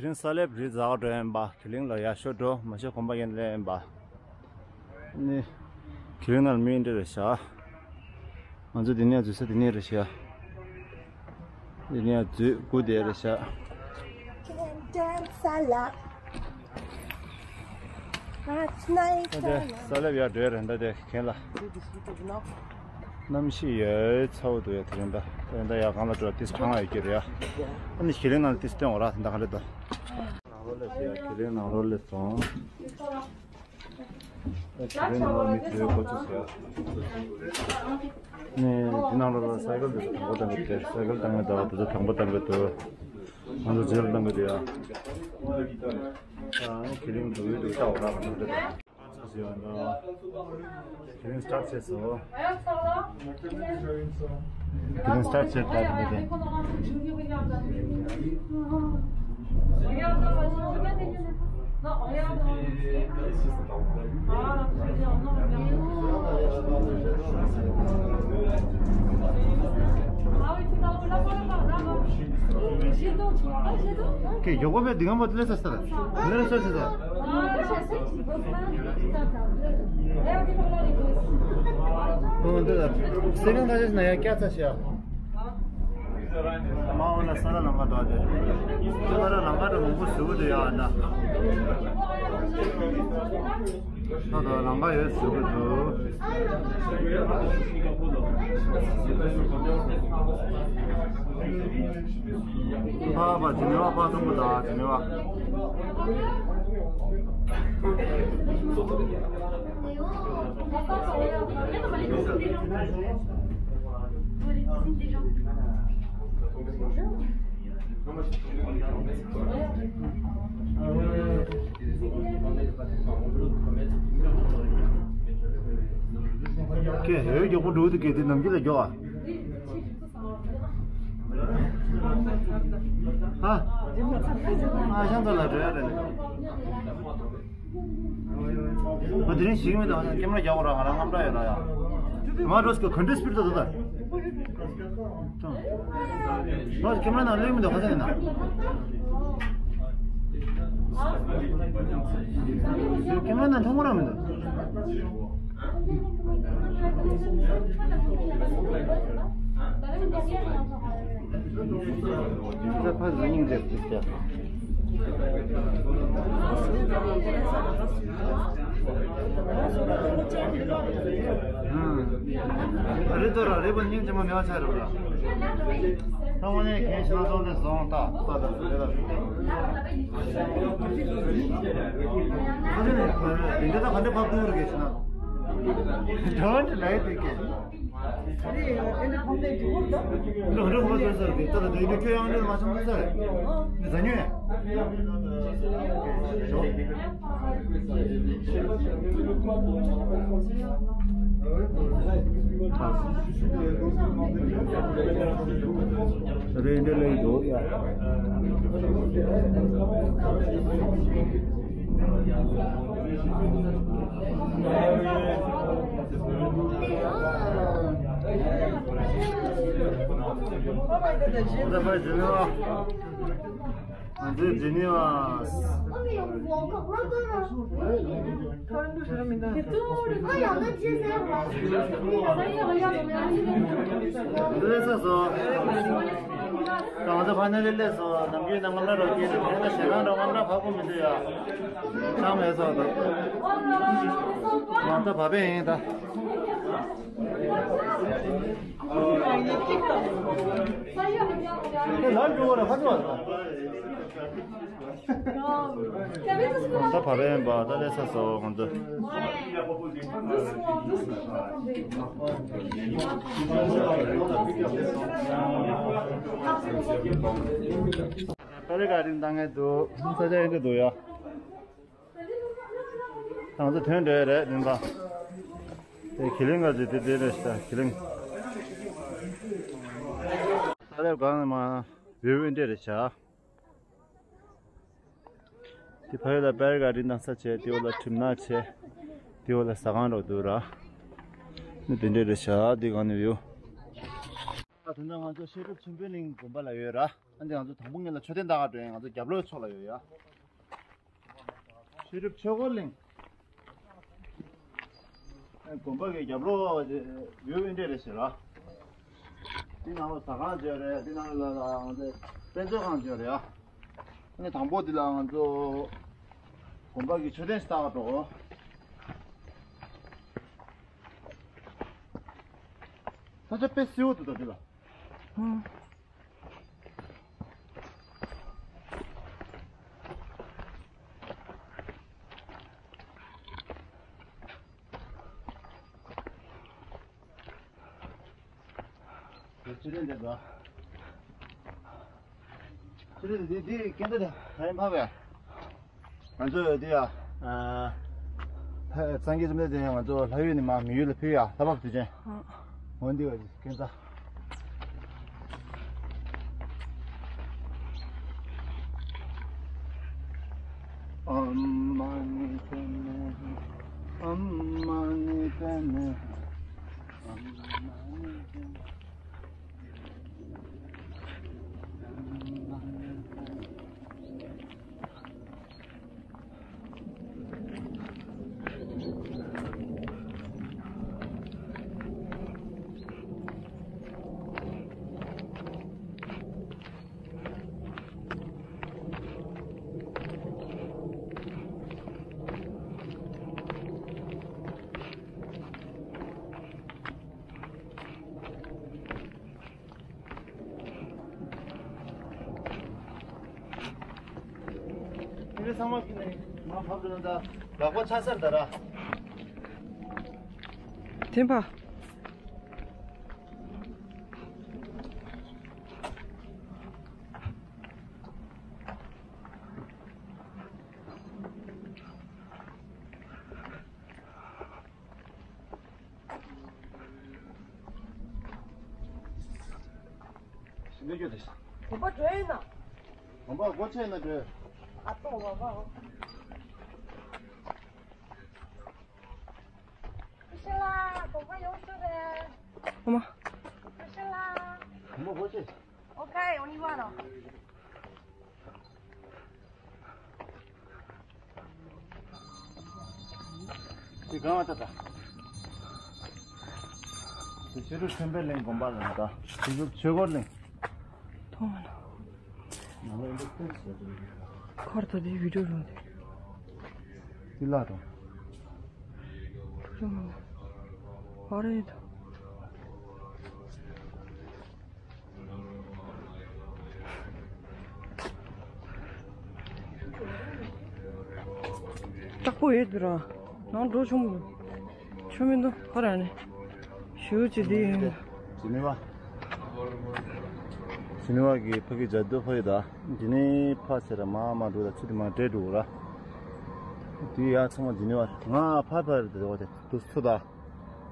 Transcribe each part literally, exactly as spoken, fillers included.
དེ་རིང་ས་ལེབ་རི་འཛེག་འགྲོ་ཡིན་པ། གི་ལིང་ལ་ཡར་ཤོག་འགྲོ། མ་ཤོག་གོམ་པ་ཡན་ལེན་ཡིན་པ། ནི། གི་ལིང་ནང་མི་འདི་རེད་ཤག་ང་ཚོ་འདི་ནས་འཛུལ་ས་འདི་ནས་རེད་ཤག་འདི་ནས་འཛུལ་སྒུག་བསྡད་རེད་ཤག Can dance a lot. Last night. ད་དེ་ས་ལེབ་ཡར་འགྲོ་ཡ་རེད། ད་དེ་གན་ལ། གནམ་གཤིས་ཡོད་ཚ་བོ་འདུག་ཡ། དེ་རིང་ད། དེ་རིང་ད་ཡར་སྒང་ལ་འགྲོ་ཏིས་གྲང་ཡོད་ཀྱི་རེད་ཡ། ཨ་ནི་གི་ལིང་ནང་ཏིས་སྟོན་འོ་ར། དེ་འདྲ་ག་རེ་འདུག་ནང་ལོགས་སླེབས་སོང་ཡ། གི་ལིང་ནང་ལོགས་སླེབས་སོང་། ཨ་གི་ལིང་ནང་ལོགས་མི་དེ་ཡོད་གོ་ཅི་ཟེར་ཡ། ནས་དེ་ནང་ལོགས་ལ་སའི་ཀལ་དེ་ཚོ་དང་པོ་བཏང་གི་འདུག་སའི་ཀལ་བཏང་གི་འདུག་དེ་ཚོ་དང་པོ་བཏང་གི་འདུག་ང་ཚོ་རྗེས་ལ་བཏང་གི་འདུག་ཡ། ཨ་ནི་གི་ལིང་འགྲོ་གི་འདུག་ཤག་འོ་ར་ག་འགྲོ་གི་འདུག་དེ་རིང་སི་ཊར་ཊི་བྱས་སོང་། དེ་རིང་སི་ཊར་ཊི་བྱས་ད་དེ་རེད། ཁྱེད་མགྱོགས་པོ་བས་འདི་ག་མ་ལས་ས་ས་ལས་ས་ས་ས། ཨོ་འདི་ལ་སེ་གན་ཁ་ཤས་ན་ཡང་སྐྱ་ཚ་ཤི་ཡ། མ་འོ་ན་ས་ར་ལམ་ཁ་དོ་དེ། ས་ར་ལམ་ཁ་དུ་མང་པོ་ཟུག་གི་འདུག་ཡ་ཨ་ན། ད་དུང་ལམ་ཁ་ཡོད་ཟེར་གི་འདུག་ཕ་བ་དེ་ནས་བ་ཕ་ཐུང་པོ་དང་དེ་ནས་བ། ཁྱེད་འོས་མགྱོགས་པོ་འགྲོ་འདུག་གས་དེ་ནམ་རྒྱུན་ལ་མགྱོགས་ཨ། ཨ། ཨ་ཤང་ཚ་ལ་འགྲོ་ཡ་རེད། ང་དེ་རིང་ཞིག་མི་འདུག་ཁེམ་ར་རྒྱག་གོ་ར། ང་རང་རྔམ་དྲག་ཡོད་ར་ཡ། མ་རོས་ཀྱི་ག་འདྲའི་སྤིར་ད་ད་ད། ང་ཁེམ་ར་ནང་སླེབས་མི་འདུག་ཁ་སང་ཡིན་ན། ཁེམ་ར་ནང་མཐོང་གོ་ར་མི་འདུག་རི་དོ་ར་རི་བོ་སྙིང་རྗེ་མོ་མེད་པ་ཆགས་རེད་པ། ད་དངོས་གནས་ཁྱེད་ཕྱི་ལ་ཐོག་ནས་བཟུང་ད་ད་ད་རེད་ད། ཁ་ཆེ་ནས་དེ་འདྲ་ད་ག་འདྲ་བབས་འདུག་རེད་ཟེར་ན། Don't like it. འགྲོ་འགྲོ་ཁོ་ཚོ་ཟེར་གི་ད་ལ་དེ་འདྲ་ཁྱོད་ཡང་འདྲ་མ་བྱུང་ཟེར། འདི་ཟ་ཉོས། རེད་འདྲ་ལས་འགྲོ་ཡ། ང་ཚོ་ཕ་ནས་ལས་སོ། ནམ་རྒྱུན་ནང་ང་ལ་རོགས་ཀྱི་རེད། ཁྱེད་ཞེ་ཁང་རོགས་ང་འདྲ་ཕ་ཁུ་མི་འདུག་ཡ། ཅང་མེད་སོ་ད། ང་ཚོ་བ་བས་ཡིན་ད། ཁྱེད་ལམ་འགྲོ་བ་རེད་ཕ་ཚོ་བ་རེད། ད་བ་བས་ཡིན་པ་ད་ལས་ས་སོ་ང་ཚོ། པ་རི་ག་རིང་བཏང་ངེས་འདུག་ས་ཆ་ཡིན་འདི་འདུག་ཡ། ང་ཚོ་ཐོན་འདྲ་རེད་ཡིན་པ། དེ་གི་ལིང་ག་ཅིག་དེ་དེ་རེད་ཤག་གི་ལིང་། ས་ལེབ་སྒང་ནས་མར་བིའུ་འདི་འདྲ་རེད་ཤག་དེ་ཕ་ཡུལ་ལ་པེ་ར་ག་ཌེན་བཏང་ས་བྱས། དེ་འོག་ལ་གྲིབ་ནག་བྱས། དེ་འོག་ལ་ཟ་ཁང་རོགས་འདུག་ར། ནི་དེ་འདྲ་རེད་ཤག་དེ་སྒང་ནས་བིའུ། ད་དེ་འདྲ་ང་ཚོ་བཤད་སྒྲུབ་ཆོས་འཕེལ་གླིང་དགོན་པ་ལ་ཡོད་ར། ཨ་འདི་ང་ཚོ་དང་པོ་ངེད་ལ་མཆོད་རྟེན་ལྟ་ག་འགྲོ་ཡིན། ང་ཚོ་རྒྱབ་ལོགས་ཕྱོགས་ལ་ཡོད་ཡ། ཆོས་གྲུབ་ཆོས་འཁོར་གླིང་། ཨ་དགོན་པ་གི་རྒྱབ་ལོགས་ཡོད་པའི་འདྲ་རེད་ཟེར་ལ། འདི་ནང་ལ་ཟ་ཁང་ཅིག་ཡོད་རེད། འདི་ནང་ལ་ང་ཚོ་དཔེ་མཛོད་ཁང་ཅིག་ཡོད་རེད་ཡ། ཨ་ནི་དང་པོ་འདི་ལ་ང་ཚོ་དགོན་པ་གི་མཆོད་རྟེན་ཞིག་ལྟ་ག་འགྲོ། ས་ཆ་དཔེ་བསིལ་བོ་འདུག་ད་འདི་ལ། ཨང་། ཆུ་ལེན་འདེབས་དང་། ཆུ་ལེན་འདི་འདི་སྐད་འདི་ད་ཡིན་ཕ་བས། ང་ཚོ་འདི་ཡ། ཨ། ལྷ་སངས་རྒྱས་བཅོམ་ལྡན་འདས་ང་ཚོ་ལྷ་ཡུལ་ནས་མར་མི་ཡུལ་ལ་ཕེབས་ཡ་ལྷ་བབས་དུས་ཆེན། འོ་འདི་བ་སྐད་འདི། ཨོཾ་མ་ཎི་པདྨེ་ཧཱུྃ། ཨོཾ་མ་ཎི་པདྨེ་ཧཱུྃ། ཨོཾ་མ་ཎི་པདྨེ་ཧཱུྃ། ཨོཾ་མ་ཎི་པདྨེ་ཧཱུྃ། དེ་ཚང་མ་ཕྱིན་ནས་མར་ཕབ་འགྲོ་ན་ད་ལག་པ་ཆག་ས་རེད་ད་ར། དེ་ཕ། ཞིང་འདེབས་རྒྱུ་དེ། དགོན་པ་འགྲོ་ཡིན་ན། དགོན་པ་སྒོ་ཕྱེ་ན་འགྲོ། ཨ་ཏོ་བ་བ། ཕུ་ཤ་ལ་དགོན་པ་ཡོང་ཚོད་རེད། ཨ་མ། ཕུ་ཤ་ལ། དགོན་པ་སྒོ་ཕྱེ། Okay, on y va, là. དེ་གང་བ་ད་ད། དེ་ཆོས་གྲུབ་ཆོས་འཕེལ་གླིང་དགོན་པ་ལ་ད། ཆོས་གྲུབ་ཆོས་འཁོར་གླིང་། མཐོང་མ་ན། ཁར་ད་དེ་བི་ཌིའོ་རུ་འདི། དེ་ལ་དང་། ཁྲུ་ཆུང་མ་ན། ཨ་རེད་ད། དྲག་པོ་ཡོད་འདུག་ར། ནང་འགྲོ་ཆུང་མོ། ཆུ་མི་འདུག་ཁོ་ར་ནི། ཞུ་ཅི་དེ་ཡིན། ཇི་ནི་ཝ། ཇི་ནི་ཝ་གི་ཕ་གི་ཇ་དུ་ཕ་ཡི་ད། ཇི་ནི་ཕ་ཟེར་ར་མ་མ་འགྲོ་ད་ཆུ་དེ་མ་འདྲེ་འགྲོ་ར། དེ་ཡ་ཚང་མ་ཇི་ནི་ཝ། ང་ཕ་ཕ་རེད་དེ་འོ་དེ་དུ་སུ་ད།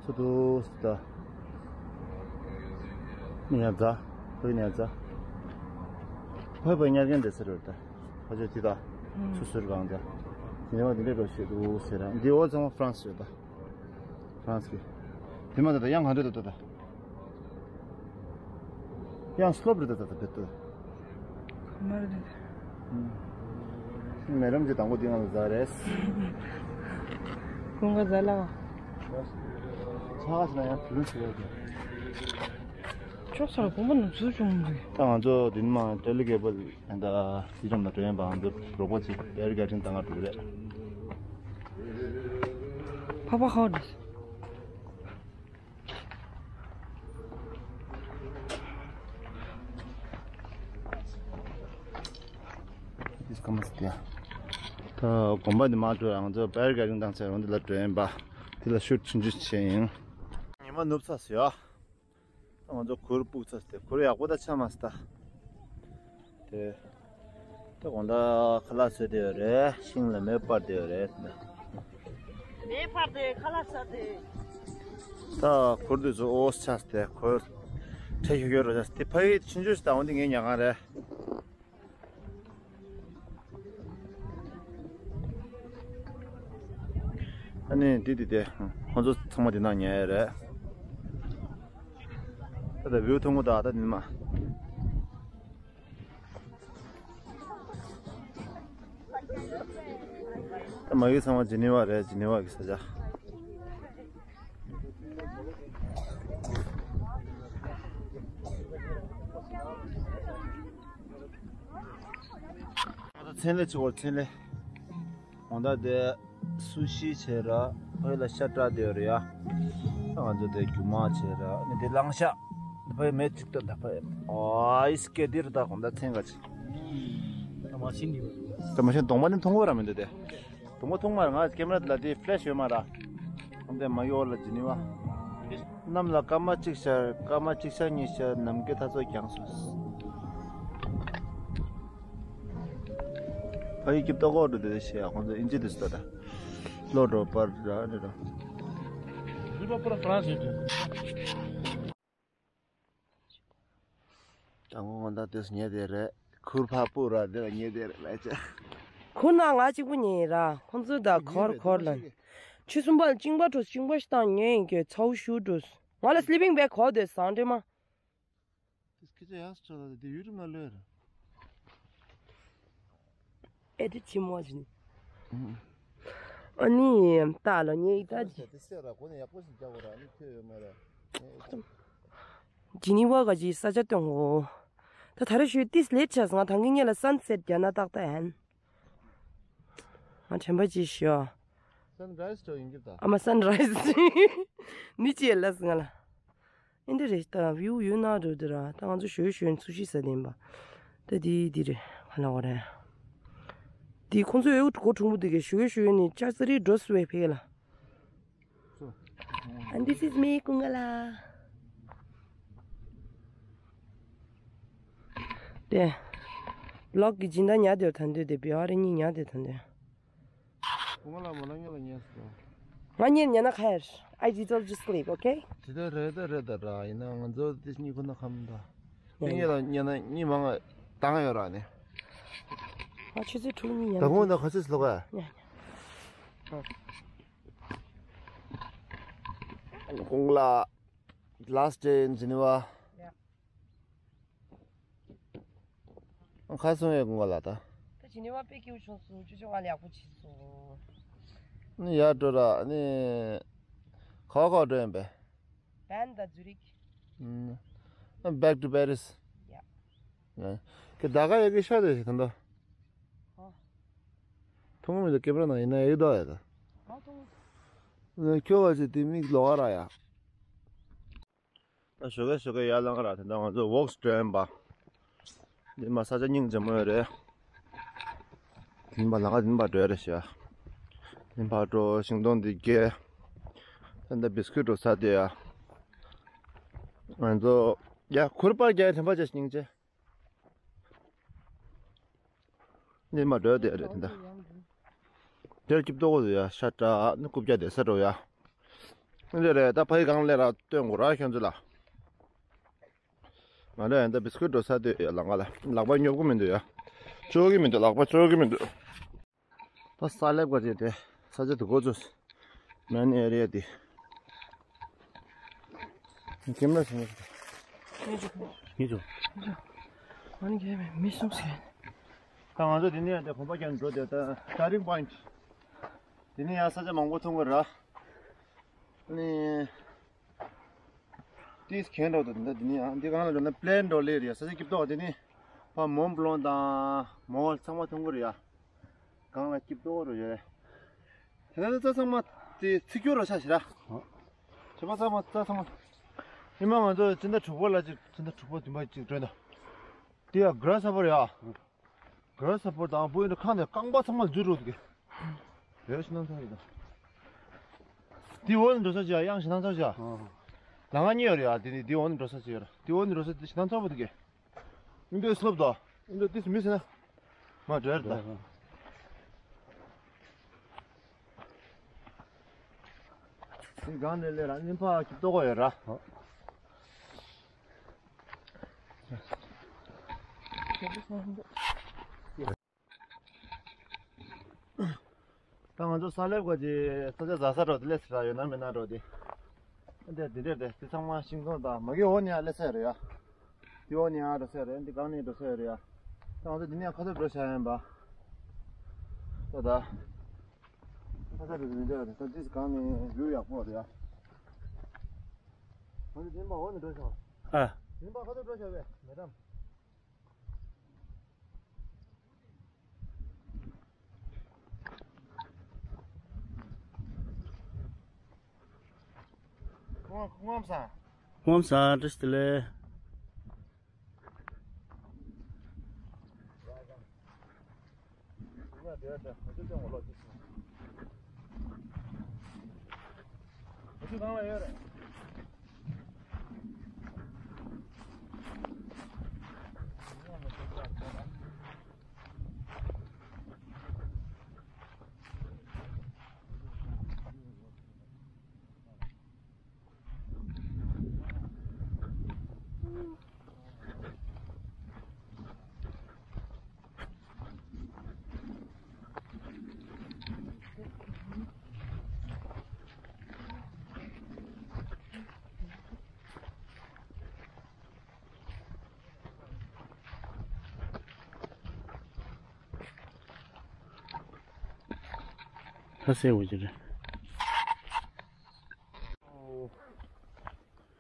སུ་དུ་སུ་ད། ནི་ཡ་ཛ། ཕ་གི་ནི་ཡ་ཛ། ཕ་ཕ་ཉར་མཁན་དེ་ཟེར་ར་ད། ཕ་ཆོས་དེ་ད། སུ་ཟུར་གང་ད། ཇི་ནི་ཝ་དེ་འདྲ་འགྲོ་ཤེས་འདུག་ཟེར་ར། འདི་འོ་ཚང་མ་ཧྥ་རན་སི་ཡོད་ད། ཧྥ་རན་སི་གི། དེ་མ་ད་ད་ཡང་གང་འདྲ་ད་ད་ད། ཡང་སློབ་རེད་ད་ད་ད་ད་ད། ག་མ་རེད་ད། མེ་རམ་གྱི་དང་པོ་འདི་ང་ལ་ཟ་རེད། ཀུན་དགའ་ཟ་ལ། ཆ་ག་ཟ་ན་ཡང་བུ་ལོན་ཟ་ཡོད་ཀྱི། ཅོག་ས་ལ་དགོན་པ་ནང་ཚུར་བྱུང་མི་འདུག་ད་ང་ཚོ་འདི་ནས་མ་ཏྲེ་ལི་གེ་བལ་ཡང་ད་དེ་རམ་ལ་འགྲོ་ཡན་པའང་འདི་རོགས་པ་ཅིག་པེར་ག་ཅིན་ད་ང་འགྲོ་གི་རེད། ཕ་པ་ཧ་རེད། ད་དགོན་པ་འདི་མ་འགྲོ་ཡང་ཚོ་པེར་ག་རིང་དང་ཚེ་རང་འདི་ལ་འགྲོ་ཡིན་པ། འདི་ལ་ཤུད་ཆུང་ཆུང་བྱས་ཡིན། ཉི་མ་ནུབ་ཚར་སོང་ཡ། ད་ང་ཚོ་གུར་སྤུག་ཚར་སྟེ་གུར་ཡག་པོ་ད་ཆགས་མ་སོང་ད། དེ། ད་དགོང་དག་ཁ་ལག་བཟོས་བསྡད་ཡོད་རེད། ཤིང་ལ་མེ་སྤར་བསྡད་ཡོད་རེད། མེ་སྤར་ཏེ་ཁ་ལག་ཟ་སྟེ། ད་གུར་དེ་ཚོ་ཨོ་ཆགས་ཏེ་གུར་ཁྲལ་ཞུ་གི་རོ་ཆགས་ཏེ་ཕ་ཡི་ཆུང་ཆུང་ཞིག་ད་འོན་ཏེ་ངའི་ཉལ་ཁང་རེད། ཨ་ནི་འདི་འདི་དེ་ཁོང་ཚོ་ཚང་མ་འདི་ནང་ཉལ་ཡ་རེད། ད་ད་བིའུ་མཐོང་གོ་ད་ད་འདི་མ། མ་གི་ཚང་མ་ཇི་ནི་ཝ་རེད། ཇི་ནི་ཝ་གི་ས་ཆ། ཚན་ལས་ཆུ་བར་ཚན་ལས། འོ་ད་དེ་སུ་ཤི་བྱས་ར། ཕ་ཡུལ་ལ་ཤ་སྐྲག་བསྡད་ཡོད་རེད་ཡ། ང་ཚོ་དེ་རྒྱུ་མ་བྱས་ར་ནི་དེ་གླང་ཤ། ཕ་ཡུལ་མེད་ཅིག་ཏུ་ད་ཕ་ཡུལ་ཨ་ཨིས་སྐད་དེ་ར། ད་གོང་ད་མཚན་ག་ཅི། ད་མ་ཤེས་ནི་ཡོད། ད་མ་ཤེས་གདོང་པ་ནི་མཐོང་གི་ར་མི་འདུག་དེ། གདོང་པ་མཐོང་མ་ར། ང་ཀེམ་ར་ལ་དེ་ཕི་ལེ་ཤི་ཡོད་མ་ར། འོ་དེ་མ་གི་འོག་ལ་ཇི་ནི་ཝ། གནམ་ལ་སྐར་མ་གཅིག་ཤར། སྐར་མ་གཅིག་ཤར་གཉིས་ཤར། ནམ་མཁའི་མཐའ་ཚོ་བརྒྱངས་སོང་། ཕ་ཡུལ་སྐྱིད་ཏོག་ཏོག་འགྲོ་དེ་ཤེས་ཡ། ཁོང་ཚོ་ཨིན་ཇི་དེ་སུ་ད་ད། ལོ་འགྲོ་པར་ར་རེ་རོ། རི་བ་པུ་ར་ཧྥ་རན་སི་ཡོད་དེ། ད་ངོ་ངོ་ད་དེ་སུ་ཉེ་དེ་རེད། ཁུར་ཕ་པུ་ར་དེ་ལ་ཉེ་དེ་རེད་ལ་ཅེ། ཁུར་ན་ང་གཅིག་པུ་ཉེ་ར། ཁོང་ཚོ་ད་གོར་གོར་ལ། ཆུ་གསུམ་པ་ལ་གཅིན་པ་འགྲོ། གཅིན་པ་ཞིག་བཏང་ཉེ་ཡིན་གྱི་ཚ་བོ་ཞུ་འགྲོ། ང་ལ་སི་ལི་པིང་བེག་གོ་དེ་བཟང་འདྲེ་མ། ཨེ་ཏི་ཆི་མོ་ཅིན། ཨ་ནི་ཏཱ་ལོ་ཉེ་ཡི་ད་ཅི། ཇི་ནི་ཝ་ག་ཅི་ས་ཆ་སྟོན་གོ། ད་ད་རེ་ཞུ་ཏིས་ལེ་ཆ་ང་ཐང་གི་ཉེ་ལ་སན་སེད་རྒྱ་ན་ཏག་ཏག་ཡན། ང་དྲན་པ་ཅི་ཞུ། སན་རའི་སི་ཡིན་གྱི་ད། ཨ་མ་སན་རའི་སི་ནི་ཅི་ལ་སི་ང་ལ། ཨིན་དེ་རེད། ད་བིའུ་ཡོད་ན་འགྲོ་དེ་ར། ད་ང་ཚོ་ཞོ་ཞོ་ཚུ་ཤི་ས་དེན་པ། ད་དེ་དེ་རེད། ག་ལ་བ་རེད། དེ་ཁོང་ཚོ་ཡོད་གོ་གྲུང་པོ་དེ་གས་ཞོ་ཞོ་ནི་ཅར་ཙི་རི་འགྲོ་སུ་བའི་ཕེ་ལ། And this is me ཀུང་ག་ལ། དེ་ལོག་གི་སྦྱིན་བདག་ཉར་དེ་ཐན་དུས་དེ་བི་ཨ་རི་གཉིས་ཉར་དེ་ཐན་དུས། ང་ལ་མོ་ལ་ཉལ་ལ་ཉལ་སོང་། ང་ཉལ་ཉལ་ན་ཁ་ཡར། I deserve to sleep, okay? དེ་ལྟར་རེད་ད་རེད་ད་ར། ཡིན་ན་ང་ཚོ་དེ་གཉིས་ཁོ་ན་ཁམ་ད། དེ་ཉལ་ལ་ཉལ་ན་གཉིས་མང་ང་བཏང་ཡོད་ར་ནི། ང་ཆུ་ཚོད་དྲུག་གཉིས་ཉལ་ད་ན་གོང་ད་ཁ་ཚིག་ལོག་ག་ཉལ་ཉལ། གོང་ལ། Last day in Geneva. Yeah. ཁ་སང་ཡོད་གོང་ལ་ད། ད་ཇི་ནི་ཝ་དཔེ་སྐྱིད་པོ་བྱུང་སོང་། ཅོ་ཅོ་ང་ལ་ཡག་པོ་བྱས་སོང་། ནི་ཡར་འགྲོ་ར་ནི། ག་བ་ག་བ་འགྲོ་ཡིན་པས། Bern དང་Zurich. ཨུམ། Back to Paris. Yeah. ཡ། ཁྱེད་ད་ག་ཡ་གི་ཤ་དེ་ཞིག་ད་འདོ། ཨོ། མཐོང་མི་འདུག་ཀེམ་ར་ནང་ཡིན་ན་ཡ་གི་འདོ་ཡ་ད། ཨོ་མཐོང་། ཁྱོད་བ་ཅིག་དེ་མིག་ལོག་ར་ཡ། ད་ཞོགས་ཀས་ཞོགས་ཀས་ཡར་ལངས་ར། དེ་འདྲ་ང་ཚོ་ཝོག་སི་འགྲོ་ཡིན་པ། འདི་མ་ས་ཆ་སྙིང་རྗེ་མོ་ཡོད་རེད། འདི་མ་ལ་ང་འདི་མ་འགྲོ་ཡ་རེད་ཤག་འདི་མ་འགྲོ། ཤིང་སྡོང་འདི་རྒྱས། ད་ལྟ་བིས་ཀུད་འགྲོ་ས་དེ་ཡ། ང་ཚོ་ཡ་ཁུར་པར་རྒྱག་དྲན་པ་བྱས་སྙིང་རྗེ། འདི་མ་འགྲོ་དེ་རེད་ད། དེར་སྐྱིད་ཏོག་གོ་ཡ། ཤ་ཏྲ་ནི་རྐུབ་བཀྱག་དེ་ས་འགྲོ་ཡ། འདི་རེད་ད། ཕ་ཡི་གང་ལས་ར་སྟོན་དགོས་ར་ཁྱོད་ཚོ་ལ། ང་ལ་ཡང་ད་བིས་ཀུད་འགྲོ་ས་དེ་ཡ་ལ་ང་ལ་ལག་པ་ཉོབ་གི་མི་འདུག་ཡ། ཆོག་གི་མི་འདུག་ལག་པ་ཆོག་གི་མི་འདུག་ད་ས་ལེབ་ག་ཅེ་དེ་ས་ཆ་དེ་གོ་ཚོ། མན་ཨེ་རི་ཡ་དེ། ཁྱིམ་ལ་སོང་། ངེས་ཆོག་ངེས་ཆོག་ཨ་ནི་ཁྱེད་མི་སོང་ཟེར། ད་ང་ཚོ་དེ་ནས་ཡང་དེ་གོམ་པ་རྒྱག་འགྲོ་དེ་ད་starting point། དེ་ནས་ཡང་ས་ཆ་མང་པོ་མཐོང་གི་ར། ཨ་ནི། ཏིས་གན་འགྲོ་དུ་འདི་འདི་ནི་ཡང་འདི་གང་ལ་འགྲོ་ན་པླེན་འགྲོ་ལེ་རེད་ཡ། ས་ཆ་སྐྱིད་ཏོག་དེ་ནི་ཕ་མོན་བློན་དང་མོལ་ཚང་མ་མཐོང་གི་རེད་ཡ། གང་ལ་སྐྱིད་ཏོག་རུ་ཡོད་རེད། དེ་ནས་རྩྭ་ཚང་མ་དེ་ཚིག་སྐྱོ་རུ་ཆ་ཞིག་ར། བྱེད་པ་ཚང་མ་རྩྭ་ཚང་མ། ཉི་མ་ང་ཚོ་སྤྱི་ཟླ་དྲུག་པ་ལ་ཅིག་སྤྱི་ཟླ་དྲུག་པ་བདུན་པ་ཅིག་འགྲོ་ན། དེ་ཡ་གྷ་ར་སི་ཧོ་པར་ཡ། གྷ་ར་སི་ཧོ་པར་དང་བུ་ཡིན་ན་ཁང་དེ་རྐང་པ་ཚང་མ་འཛུལ་འགྲོ་འདུག་གི། རེད་ཤི་ན་ཚ་རེད་ད། དེ་འོག་ནས་འགྲོ་ས་ཅིག་ཡ། གཡང་ཤི་ན་ཚ་ཅིག་ཡ། ལ་ང་གཉིས་ཡོད་རེད་ཡ། དེ་ནི་དེ་འོག་ནས་འགྲོ་ས་ཅིག་ཡོད་ར། དེ་འོག་ནས་འགྲོ་ས་དེ་ཤི་ན་ཚ་པོ་འདུག་གི། ཨིན་དུ་སློབ་དོ། ཨིན་དུ་དེ་མི་ཟེར་ན། མ་འགྲོ་ཡ་རེད་ད། དེ་གང་ནས་ལས་ར་ནིམ་ཕ་གི་ལྟོ་གོ་ཡོད་ར། ད་ང་ཚོ་ས་ལེབ་ག་ཅི་ས་ཆ་ཟ་ས་འགྲོ་དེ་ལས་ས་ཡོད་ན་མེད་ན་འགྲོ་དེ། འདི་འདི་འདྲ་དེ་དེ་ཚང་མ་ཤིང་སྡོང་དང་མ་གི་འོག་ནས་ཡང་སླེབས་ས་རེད་ཡ། དེ་འོག་ནས་ཡང་འགྲོ་ས་རེད། འདི་གང་ནས་འགྲོ་ས་རེད་ཡ། ད་ང་ཚོ་འདི་ནས་ཡང་ཁ་ཐུག་འགྲོ་བྱ་ཡིན་པ། ད་ད། ད་ད་དེ་མི་འདྲ་ད་ད་དེ་གང་ནས་ཡུལ་ཡག་པོ་རེད་ཡ། ང་ཚོ་དེ་འབའ་འོག་ནས་འགྲོ་ཤོག་ཨ། དེ་འབའ་ཁ་ཐུག་འགྲོ་ཤོག་བས་མེ་ཏམ། ཁོང་ཁོང་ས། ཁོང་ས་བཀྲ་ཤིས་བདེ་ལེགས། ལྷ་སའི་འོ་ཅི་རེད།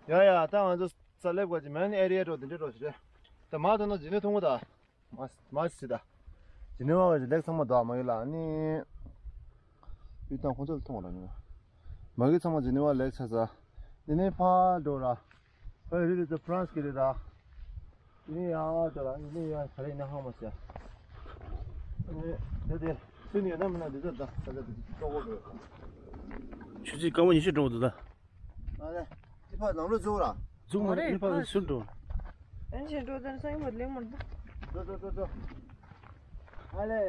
ཡ་ཡ་ད་ང་ཚོ་ས་སླེབས་དགོས་ཀྱི་མེན་ཨེ་རི་ཡ་འགྲོ་དེ་འདྲ་འགྲོ་ཞིག་རེད། ད་མ་ཐོན་ན་ཇི་ནས་མཐོང་གི་ད། མ་མ་སི་ད། ཇི་ནས་བ་ལེགས་ཚང་མ་དོ་མ་ཡིན་ལ་ནི། ཡུལ་དང་ཁོང་ཚོ་ལ་མཐོང་བ་ལ་ནི། མ་གི་ཚང་མ་ཇི་ནས་བ་ལེགས་ཆ་ས། དེ་ནས་ཕ་འགྲོ་ར། ཨ་རི་རི་ད་ཧྥ་རན་སི་གི་རི་ད། ཡིན་ཡ་ད་ལ་ཡིན་ཡ་ད་ལ་ཡིན་ན་ཧང་མ་སི་ཡ། ཨ་ནི་ད་དེ་སུ་ནི་ཡོད་ན་མིན་ན་འདི་ཚོ་ད་ས་ཆ་དེ་ཏོག་གོ་དགོས། ཆུ་ཚོད་སྐར་མ་ཉི་ཤུ་འགྲོ་འདུག་ད། ཨ་ལེ། ཅི་ཕ་ནང་ལོ་འཛུགས་ར། འཛུགས་མ་རེད་ཕ་ཟུར་འགྲོ། ཨན་ཞེ་འགྲོ་དན་སང་ཡིན་པ་ལེགས་མ་འདུག་འགྲོ་འགྲོ་འགྲོ་འགྲོ། ཨ་ལེ།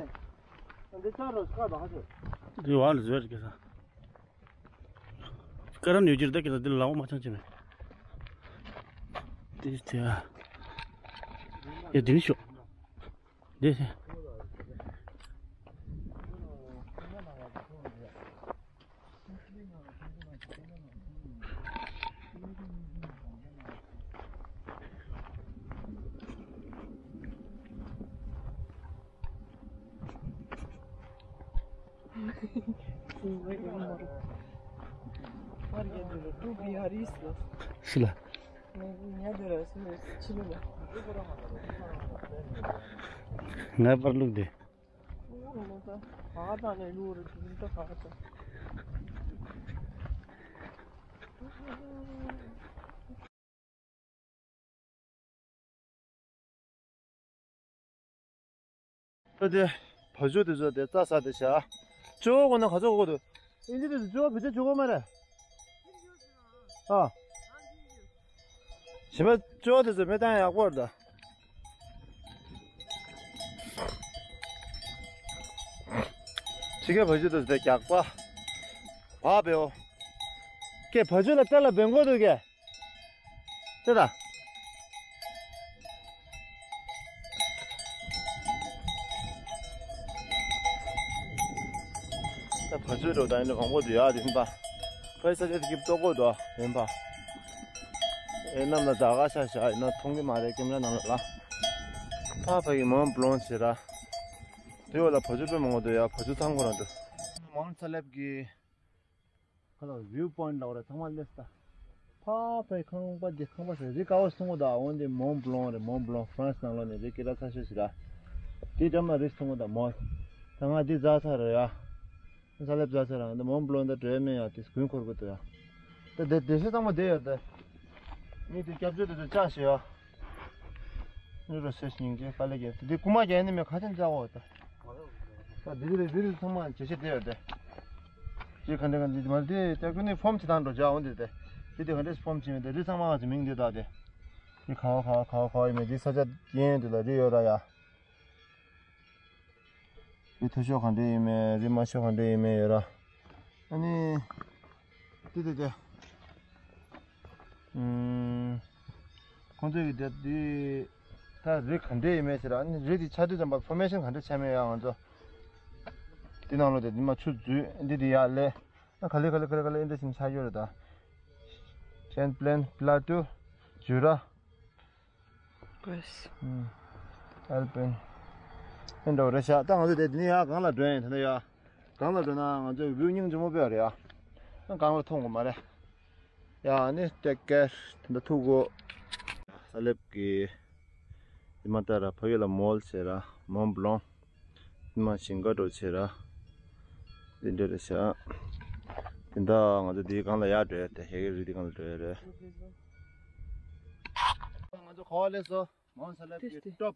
འདི་ལྟ་རོ་སྐར་མ་ཧ་ཆེ། འདི་བ་ལ་བཟོས་རེད་ཀྱི་ས། ཀ་ར་ནུས་ཀྱི་རེད་ཀྱི་ས་འདི་ལའོ་མ་ཆང་ཆེ་མེད། འདི་དེ་ཨ། ཡ་འདི་ནི་ཤོག་འདི་དེ། སུ་ལ། ང་པར་ལུག་དེ། ཨ་དེ། བ་ཕྱུགས་དེ་ཚོ་དེ་རྩྭ་ཟ་དེ་བྱ། ཅོ་གོ་ན་ག་ཚོད་གོ་དུ། ཨིན་ཇི་དེ་ཚོ་ཅོ་བི་ཅོ་ཅོ་གོ་མ་རེད། ཨ། ཞི་མ་ཅོ་དེ་ཚོ་མེ་བཏང་ཡག་པོ་རེད་ད། ཕྱི་རྒྱལ་བ་ཕྱུགས་དེ་ཚོ་དེ་རྒྱག་པ། བ་བེའོ། ཀེ་བ་ཕྱུགས་ལ་ལྟ་ལ་བེང་གོ་འདུག་གེ། ཅི་ད། ད་བ་ཕྱུགས་འགྲོ་ད་ཡིན་ན་མང་པོ་འདུག་ཡ་དེ་ཡིན་པ། ཕ་ས་ཆ་དེ་སྐྱིབས་ཏོག་གོ་འདུག་དེ་ཡིན་པ། ཨེ་གནམ་ལ་ཟླ་ག་ཤ་ཤ་ཡིན་ན་མཐོང་གི་མ་རེད་ཀེམ་ར་ནང་ལ་ལ། ཕ་ཕ་གི་མོན་བློན་ཟེར་ར། དེ་འོག་ལ་བ་ཕྱུགས་དཔེ་མང་པོ་འདུག་ཡ་བ་ཕྱུགས་ཚང་ཁོ་རང་འདུག་མོན་ས་ལེབ་ཀྱི། ཁ་ལ་བིའུ་པོ་ཡིན་ཊི་ལབ་ར་ཚང་མ་སླེབས་ད། ཕ་ཕའི་ཁང་པ་འདི་ཁང་པ་ཞིག་རི་ཀ་བ་སོང་བ་ད་འོན་ཏེ་མོན་བློན་རེད། མོན་བློན་ཧྥ་རན་སི་ནང་ལོགས་ནས་རི་སྐེད་ལ་ཚ་ཤོས་ཤིག་ར། དེ་འགྲམ་ལ་རི་སོང་བ་ད་མོན། ད་ང་འདི་རྫ་ཚ་ར་ཡ། ས་ལེབ་རྫ་ཚ་ར་འདི་མོན་བློན་ད་བྲོས་མེད་ཡ་དེ་དགུན་འཁོར་དགོས་ད་ཡ། ད་དེ་དེ་ཤི་ཚང་མ་བསྡད་ཡོད་ད། མི་དེ་སྐྱབས་བཅོལ་དེ་ཚོ་ལྕགས་ཤིག་ཡ། ནུ་རོ་སེ་སྙིང་རྗེ་དཀའ་ལས་རྒྱབ་དེ་རྐུ་མ་རྒྱག་ནི་མེད་ཁ་ཆེན་ཅག་འོ་ད། ད་འདི་རེད་འདི་རེད་ཚང་མ་བྱེད་ཤེས་བསྡད་ཡོད་དེ། ཅི་ག་འདྲ་ག་འདི་མ་རེད་དེ་ཀུན་ནི་ཕོམ་ཅི་དང་འགྲོ་བྱ་འོ་འདི་དེ། འདི་དེ་ག་འདྲས་ཕོམ་ཅི་མེད་དེ་རི་ཚང་མ་ག་ཚོད་མིང་འདི་དག་དེ། འདི་ག་བ་ག་བ་ག་བ་ག་བ་ཡིན་མེད་འདི་ས་ཆ་རྐྱེན་འདི་ལ་རི་ཡོད་ར་ཡ། རི་མཐོ་ཤོས་ག་འདྲས་ཡིན་མེད་རི་དམའ་ཤོས་ག་འདྲས་ཡིན་མེད་ཡོད་ར། ཨ་ནི། དེ་དེ་དེ། ཨུམ། ཁོང་ཚོས་ཀྱི་དེ་དེ། ད་རི་ག་འདྲས་ཡིན་མེད་ཟེར་ཨ་ནི་རི་དེ་ཆགས་དུས་ཙམ་པ་ཕོར་མེ་ཤན་ག་འདྲས་ཆགས་མེད་ཡ་ང་ཚོ། དེ་ནང་ལོ་དེ་དེ་མ་ཆུ་འཛུལ་འདི་དེ་ཡག་ལས། ཨ་ག་ལེ་ག་ལེ་ག་ལེ་ག་ལེ་འདི་ཞིམ་ཆགས་ཡོད་རེད་ད། ཤན་པླེན་པླ་ཏུ། ཇུ་ར། Yes. ཨལ་པན། ཨེ་འདྲ་བ་རེད་ཤག་ད་ང་ཚོ་དེ་དེ་ནས་ཡར་སྒང་ལ་འགྲོ་ཡིན། ད་ནི་ཡར་སྒང་ལ་འགྲོ་ན་ང་ཚོའི་བིའུ་སྙིང་རྗེ་མོ་དཔེ་རེད་ཡ། ཨ་སྒང་ལ་མཐོང་གི་མ་རེད། ཡ་ཨ་ནི་ཏེ་ཀེར་དེ་འདྲ་ཐུག་གོ། ས་ལེབ་ཀྱི་དེ་མ་ལྟ་ར་ཕ་ཡུལ་ལ་མོལ་བྱེད་ར་མོན་བློང་། དེ་མ་ཞིང་ཁ་འགྲོ་བྱེད་ར། དེ་འདྲ་རེད་ཤག་དེ་འདྲ་ང་ཚོ་དེའི་སྒང་ལ་ཡར་འགྲོ་ཡ་དེ་ཧེ་གེ་རི་དེའི་སྒང་ལ་འགྲོ་ཡ་རེད། ང་ཚོ་ག་པར་སླེབས་སོང་། མོན་ས་ལེབ་ཀྱི་ཏོབ། ཏོབ་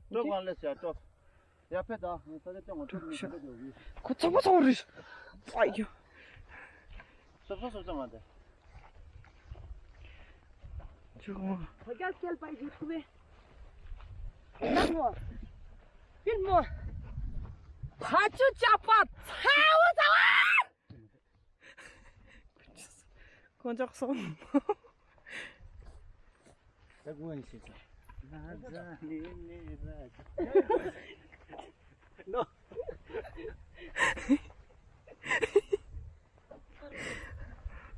སྒང་སླེབས་ཡ་ཏོབ། ཡ་ཕེ་ད་ས་ཆ་སྟོང་བ་ཏོབ་ནི་ས་ཆ་དེ་བི། ཁོ་ཚོགས་པ་ཚོགས་རེད། ཨ་ཡོ། སོབ་སོབ་སོབ་སོབ་མ་དེ། ཅུང་། Regarde quel pays j'ai trouvé. Regarde-moi. Filme-moi. ཕ་ཆུ་ཅག་པ་ཚ་བོ་ཚ་བ། དཀོན་མཆོག་གསུམ། ད་དགུང་ཡིན་ཤེས་ཚ། ནོ།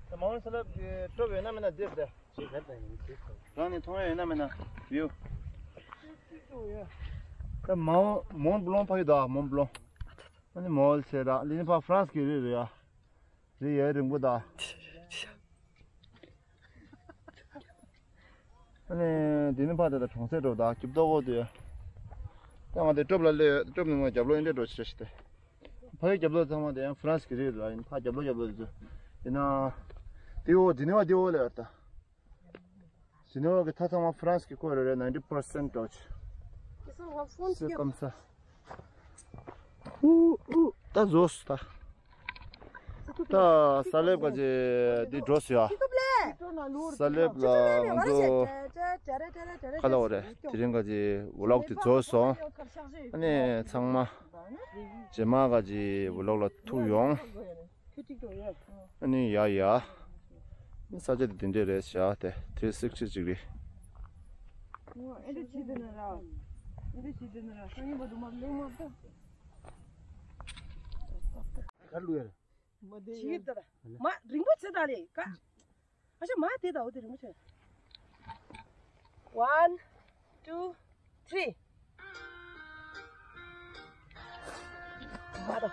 ད་མོན་ས་ལེབ་ཀྱི་ཏོབ་ཡོད་ན་མེད་ན་འདིར་དེ། རང་ནས་མཐོང་ཡ་ཡོད་ན་མེད་ན་བིའུ། ད་མོན་མོན་བློང་ཕ་གི་ད་མོན་བློང་། ཨ་ནི་མོལ་ཟེར་ར་ལི་ནི་ཕ་ཧྥ་རན་སི་གི་རི་རེད་ཡ། རི་ཡའི་རིང་པོ་ད། ཨ་ནི་དེ་ནི་ཕ་དེ་ད་གྲོང་གསེབ་འགྲོ་ད་སྐྱིབ་ཏོག་གོ་དུས། ད་ང་དེ་ཀྲོབ་ལ་སླེབས་ཡོད། ཀྲོབ་ནི་ང་རྒྱབ་ལོགས་ཨིན་འདྲ་འགྲོ་ཕྱིར་ཞིག་སྟེ། ཕ་གི་རྒྱབ་ལོགས་ཚང་མ་དེ་ཡང་ཧྥ་རན་སི་གི་རི་རེད་ལ། ཡིན་ཕ་རྒྱབ་ལོགས་རྒྱབ་ལོགས་དེ་ཚོ། ཡིན་ན། དེ་འོ་དེ་ནི་བ་དེ་འོ་ལ་ཡོད་ད། ཟི་ནོ་གི་མཐའ་ཚང་མ་ཧྥ་རན་སི་གི་བཀོད་རེད་རེད། ninety percent Dutch. C'est comme ça. ཨུ་ཨུ་ད་བཟོས་ད། ད་ས་ལེབ་ག་ཅེ་འདི་འགྲོ་སི་ཡ། ས་ལེབ་ལ་ང་ཚོ་ཁ་ལ་བ་རེད། དེ་རིང་ག་ཅེ་ཝི་ལོག་དེ་བཟོས་སོང་། ཨ་ནི་ཚང་མ་རྗེས་མ་ག་ཅེ་ཝི་ལོག་ལ་ཐུག་ཡོང་། ཨ་ནི་ཡ་ཡ། ས་ཆ་དེ་དེ་འདྲས་རེད་བཞག་དེ་three sixty degree། ག་རེ་ལུས་ཡ་རེད། མ་རིང་པོ་ཆེ་ད་རེད་ཀ། ཨ་ཤ་མ་དེ་ད་འོ་དེ་རིང་མོ་ཆེ། One, two, three. མ་ད།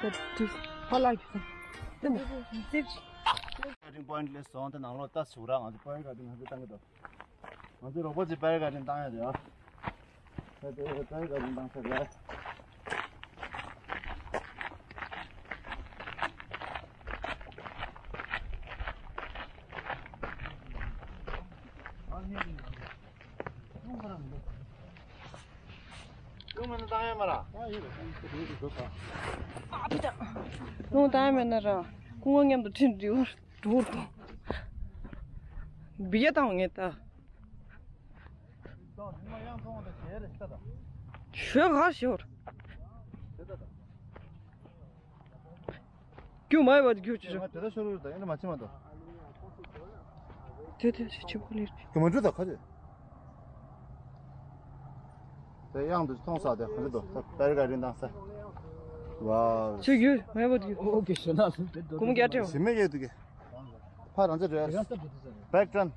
That is all I can. Then, Garden point ལས་སོང་དེ་ནང་ལོགས་ལྟ་ཞུ་ར། ང་ཚོ་པར་ག་དེ་ང་ཚོ་བཏང་གི་འདུག་ང་ཚོ་རོགས་པ་ཚོས་པར་ག་དེ་བཏང་ཡ་རེད་ཨ། ད་དེ་པར་ག་དེ་བཏང་ས་རེད། རླུང་མ་ན་བཏང་ཡ་མ་ར། རླུང་བཏང་ཡ་མེད་ན་ར། སྐུ་ངོ་མཉམ་དུ་ཁྲིད་འགྲོ་འགྲོ་དང་། བི་ཡ་བཏང་ངེས་ད། ཞོད་ག་ཞོར། རྒྱུ་མ་ཡོད་པ་རྒྱུ་ཅི་རེད། དེ་ལྟར་ཤོར་ཡོད་ད་ཡིན་ན་མ་ཕྱིན་མ་གཏོགས། དེ་དེ་ཆེ་ཆེ་ཁོ་ལེར། དེ་མ་འགྲོ་ད་ག་རེད། དེ་གཡང་དུ་མཐོང་ས་དེ་ག་རེ་འདུག་ད་པེར་ག་རིན་དང་ས། ཝའོ། ཆུ་རྒྱུ་མ་ཡོད་པ་རྒྱུ། ཨོ་ཀེ་ཤོད་ན་ལ་འདི་འགྲོ། གོམ་རྒྱ་སྤྲེའུ། ཞི་མེད་ཡོད་དུ་གི། ཕ་རང་ཚོ་རེད། བེག་ཀྲན།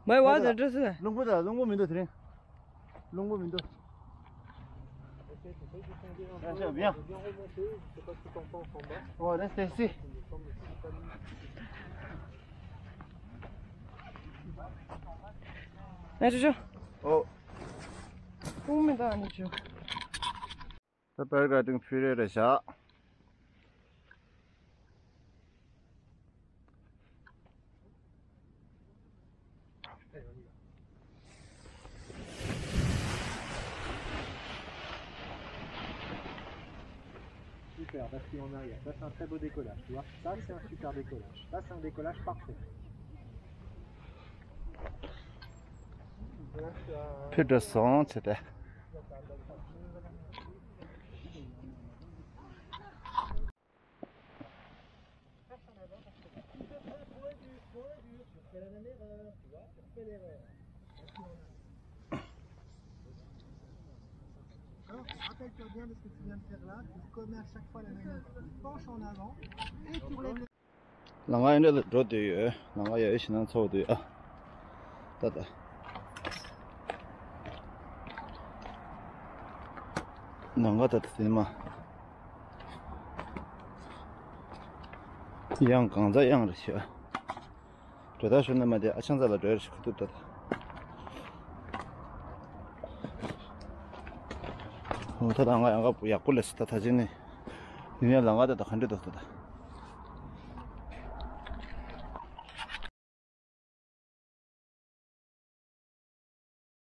མ་ཡོད་པ་དེ་འདྲ་ས། རླུང་བུ་ད་རླུང་བུ་མི་འདུག་དེ་རིང་། རླུང་བུ་མི་འདུག Oh, that's tasty. ཨ་ཅོ་ཅོ། ཨོ། ཀུང་མི་ད་ཨ་ནི་ཅོ། ད་པར་ག་ཏིང་ཕི་རེ་རེ་བཞག Super, parce qu'il y en a, il y a. Ça, c'est un très beau décollage, tu vois. Ça, c'est un super décollage. Ça, c'est un décollage parfait. ཕི་དྲ་སོང་ཚེ་ཏེ། Rappelle-toi bien de ce que tu viens de faire là, tu commets à chaque fois la même chose. Tu penches en avant et tu relèves le ལམ་ཁ་ཡོད་འདྲ་ལ་འགྲོ་འདོད་ཡོད། ལམ་ཁ་ཡོད་ཞེ་ན་ཚོགས་འདུག་ཨ། ད་ད། ལམ་ཁ་ད་ད་དེ་མ། གཡང་གང་ཚ་གཡང་རེ་ཤི་ཨ། འགྲོ་ད་ཤོར་ན་མ་དེ་ཨ་ཆང་ཚ་ལ་འགྲོ་ཡར་ཤི་ཁུ་ཐུབ་ད་ད། འོ་ད་ད་ང་ཡང་ཡག་པོ་ལས་སུ་ད་ད་ཅི་ནི། ཡིན་ཡང་ལམ་ཁ་ད་ད་ག་འདྲ་འདུག་ད་ད།